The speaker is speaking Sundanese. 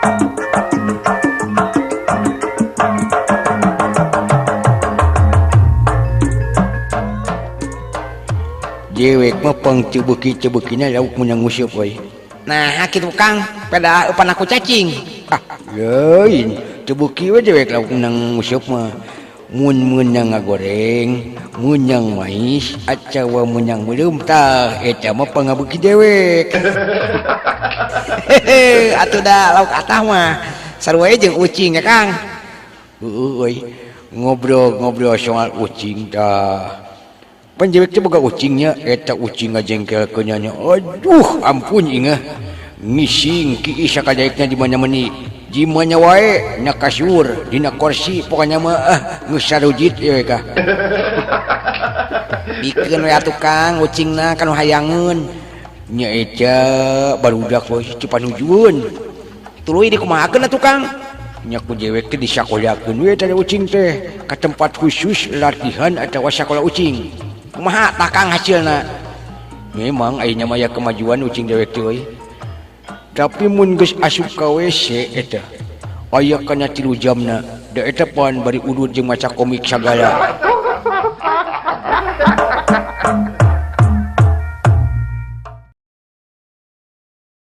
Dewek mah pang teu beuki teu beukina lauk meunang nguseup euy. Nah, kitu Kang, peda eupan aku cacing. Ah, lain teu beuki we dewek lauk meunang nguseup mah. Mun meunang ngagoreng, meunang mais, atawa meunang meuleum tah eta mah pangabeuki dewek. Hehe, atuh da lauk atah mah sarua jeung ucing ya Kang. Heueuh euy, ngobrol-ngobrol soal ucing tah. Pan dewek teh boga ucingnya, eta ucing ngajengkelkeun nya. Aduh, ampun ingah. Ngising kiis sakadaekna di mana meni. Di mana wae, na kasur, dina kursi, pokoknya mah ah geus sarujit ieu kah. Bikeun we atuh Kang ucingna kanu hayangeun. Nya eta barudak we teu panujueun. Tuluy dikumahakeun atuh Kang? Nya ku dewek teh disakolakeun we teh ucing teh ka tempat khusus latihan atawa sakola ucing. Kumaha tah Kang hasilna? Memang ayeuna mah aya kemajuan ucing dewek teh euy. Tapi mun geus asup ka WC eta aya kana 3 jamna da eta pan bari udud jeung maca komik sagala.